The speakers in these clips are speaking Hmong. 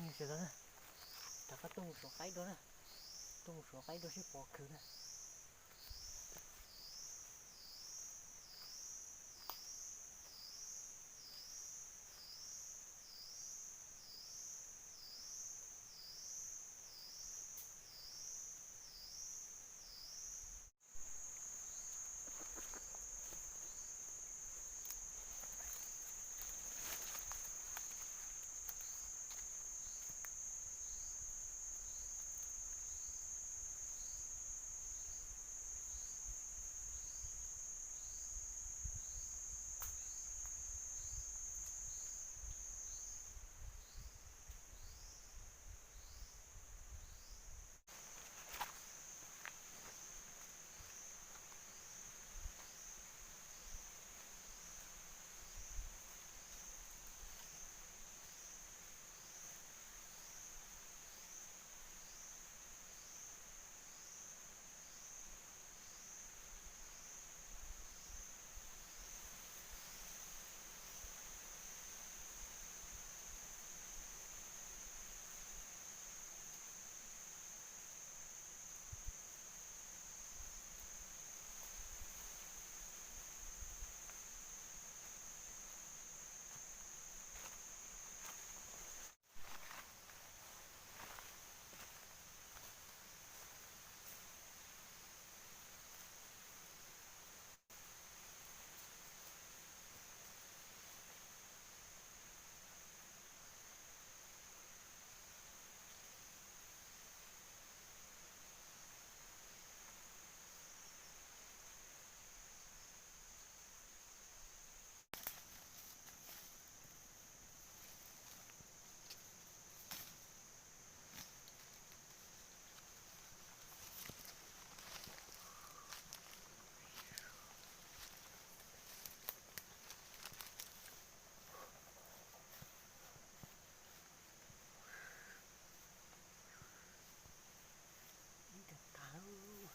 Sawv daws na, rov qab tuaj mus suav qaib dua na, tuaj mus suav qaib dua seb puas khwv na. Ib nrag tag lawm.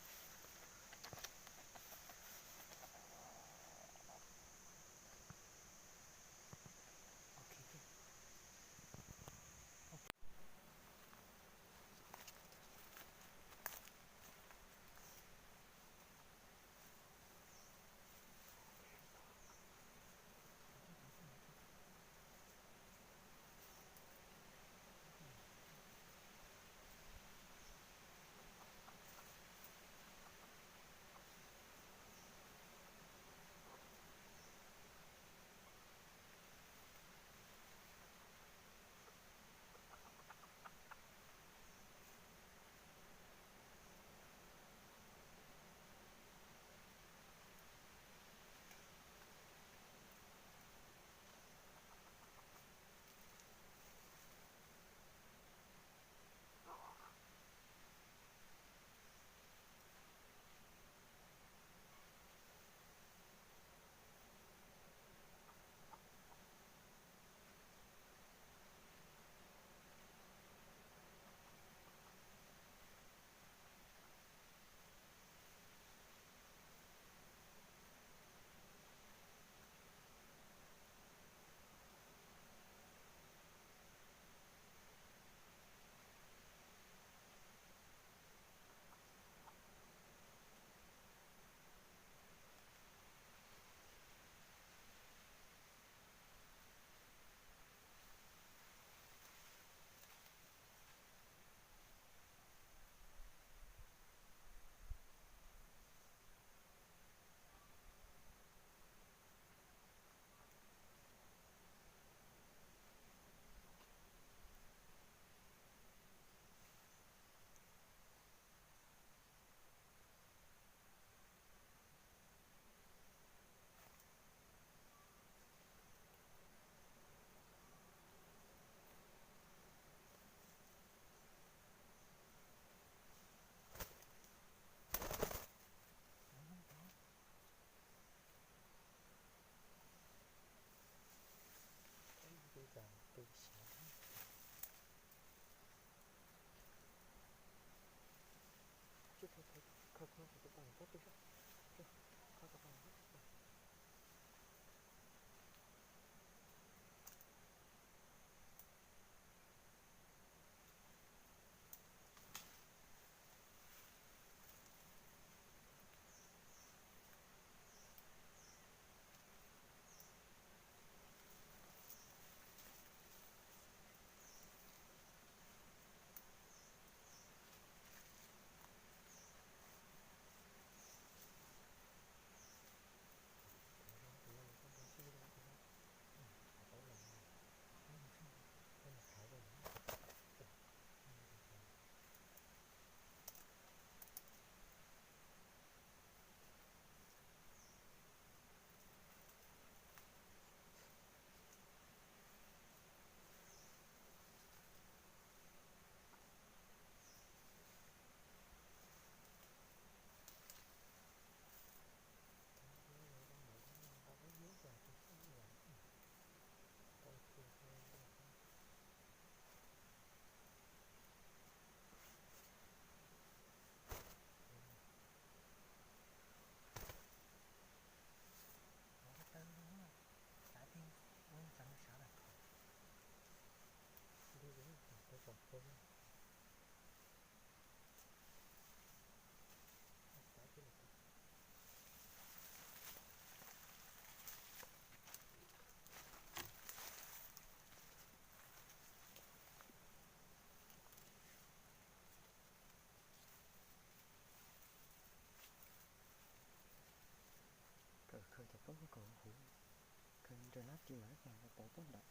Ris mas pov pov poob nram.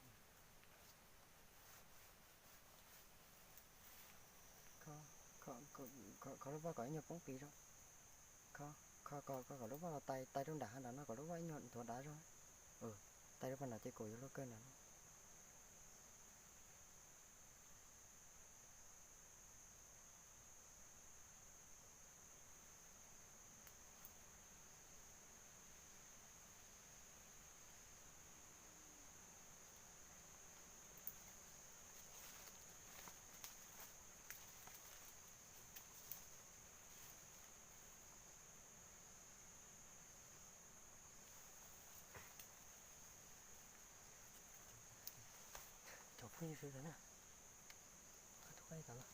Kho, kho, kho lub voj kom ib nyuag poob qis zog. Kho, kho kom, kho kom lub voj los tais, tais rau nram hav nram no kom lub voj ib nyuag nthuav dav zog. Tais rau pag nram ces kaum yuav luag kawg nram no. Cov phooj ywg sawv daws na, qab tub qab tas los,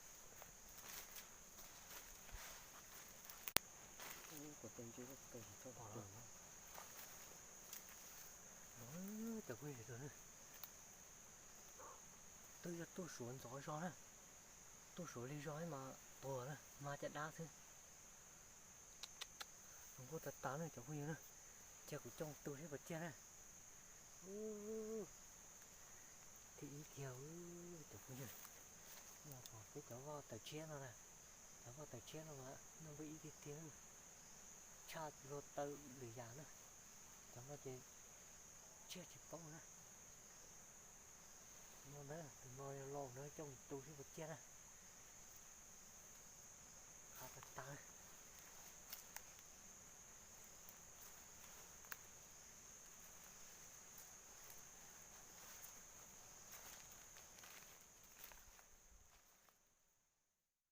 kuv tes ntsis tes tsis tau pom los. Cov phooj ywg sawv daws na, twb yog tuaj suav ntxov zog na, tuaj suav li zog mas tuag na, mag caj dab xwb. Zoo nkauj tas tas na cov phooj ywg na, cia kuv coj tu seb puas ciaj na. Thib ib kiag cov phooj ywg, peb cov voj tawm tshiab no na, cov voj tawm tshiab no mas noj npawj ib tiag tiag, tshaj luag taw lwm yam na. Cov no ces tsiaj tsis paub na. No ntag, tus no yog laus na, coj mus tu seb puas ciaj na. Qab tas tas.